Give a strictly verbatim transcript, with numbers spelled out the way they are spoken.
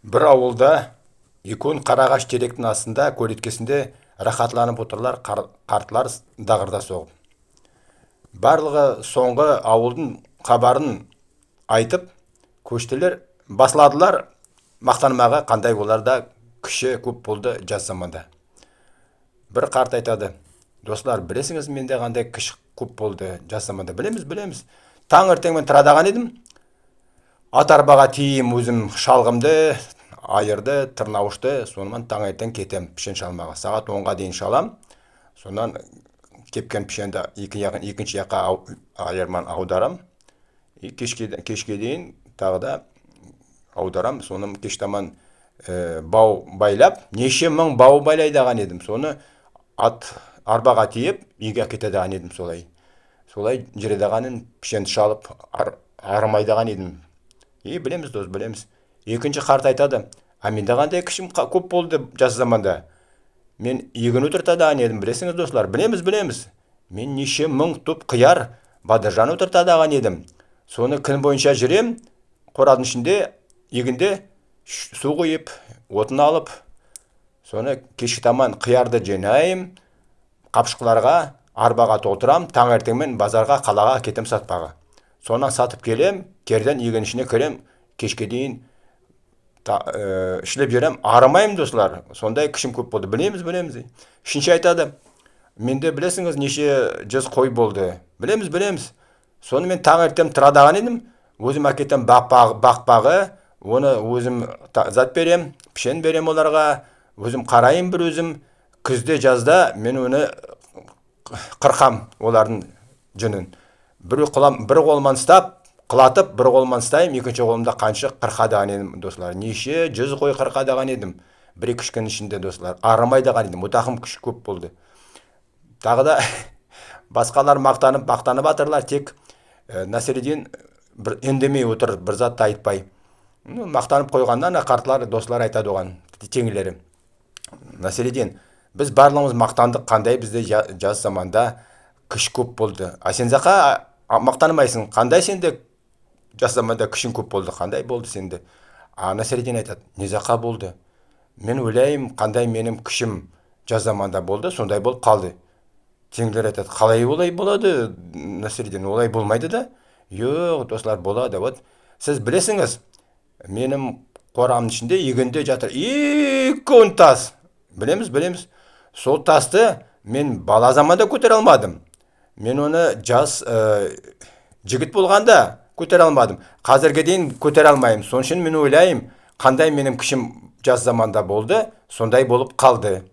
Бир авылда уьйкен карагаш теректинъ астында, коьлеткесинде рахатланып олтырлар кар- картлар дагырда согып. Барлыгы сонъгы авылдынъ хабарын айтып, коьштилер, басладылар мактанмага, кандай оларда киши коьп болды яс заманда. Бир карт айтады: «Дослар, билесинъиз, менде кандай киши коьп болды яс заманда?» «Билемиз, билемиз. Танъертенъ мен турадаган эдим, ат арбага тиеем оьзим шалгымды, айырды, тырнавышты, соны ман танъертенъ кетем пишен шалмага. Саьат онга дейим шалам. Соннан кепкен пишенди эки ягын, экинши якка ав- айырман, авдарам. И кешке, кешке дейим тагы да авдарам. Соны кеш таман, э, бав байлап, неше мынъ бав байлайдаган эдим. Соны ат арбага тиеп, уьйге аькетедаган эдим солай. Солай юредаган эдим, пишенди шалып, ар- арымайдаган эдим». «И билемиз, дос, билемиз». Экинши карт айтады: «А менде кандай кишим ка- коьп болды яс заманда. Мен эгин олтыртадаган эдим, билесинъиз, дослар?» «Билемиз, билемиз. Мен неше мынъ туп кыяр, бадыржан олтыртадаган эдим. Соны куьн бойынша юрем, корадынъ ишинде, эгинде ш- сув куйып, отын алып, соны кешке таман кыярды йыйнайым, капшыкларга, арбага толтырам, танъертенъ мен базарга, калага кетем сатпага. Соннан сатып келем, керден эгин ишине кирем, кешке дейим та- э, ишлеп юрем, арымайман, дослар. Сондай кишим коьп болды». «Билемиз, билемиз». Уьшинши айтады: «Менде, билесинъиз, неше юз кой болды». «Билемиз, билемиз. Соны мен танъертенъ турадаган эдим, оьзим аькетем бакпа- бакпага, оны оьзим та- зат берем, пишен берем оларга, оьзим карайман бир оьзим. Куьзде, язда мен оны кыркам, олардынъ юнин. Бир колым, бир колым ман уьстап, кылатып, бир колым ман уьстайман, экинши колымда каншы кыркадаган эдим, дослар. Неше юз кой кыркадаган эдим бир-эки-уьш куьннинъ ишинде, дослар. Арымайдаган эдим, одахым киши коьп болды». Тагы да баскалар мактанып, мактанып атырлар, тек, э, Насредин бир уьндемей олтыр, бир зат та айтпай. Ну, мактанып койганда, ана картлар, дослар айтады ога, тенълери: «Насредин, биз барлыгымыз мактандык, кандай бизде я- яс заманда киш коьп болды. А сен, зат та, а, мактанмайсынъ, кандай сенде яс заманда кишинъ коьп болды, кандай болды сенде?» А Насредин айтады: «Не зат та болды? Мен ойлайман, кандай меним кишим яс заманда болды, сондай болып калды». Тенълер айтады: «Калай олай болады, Насредин, олай болмайды да». «Йок, дослар, болады. Вот, сиз билесинъиз, меним корамнынъ ишинде эгинде ятыр уьйкен тас». «Билемиз, билемиз». «Сол тасты мен бала заманда коьтере алмадым. Мен оны яс, э, йигит болганда коьтере алмадым. Аьзирге дейим коьтере алмайман. Сонынъ уьшин мен ойлайман, кандай меним кишим яс заманда болды, сондай болып калды».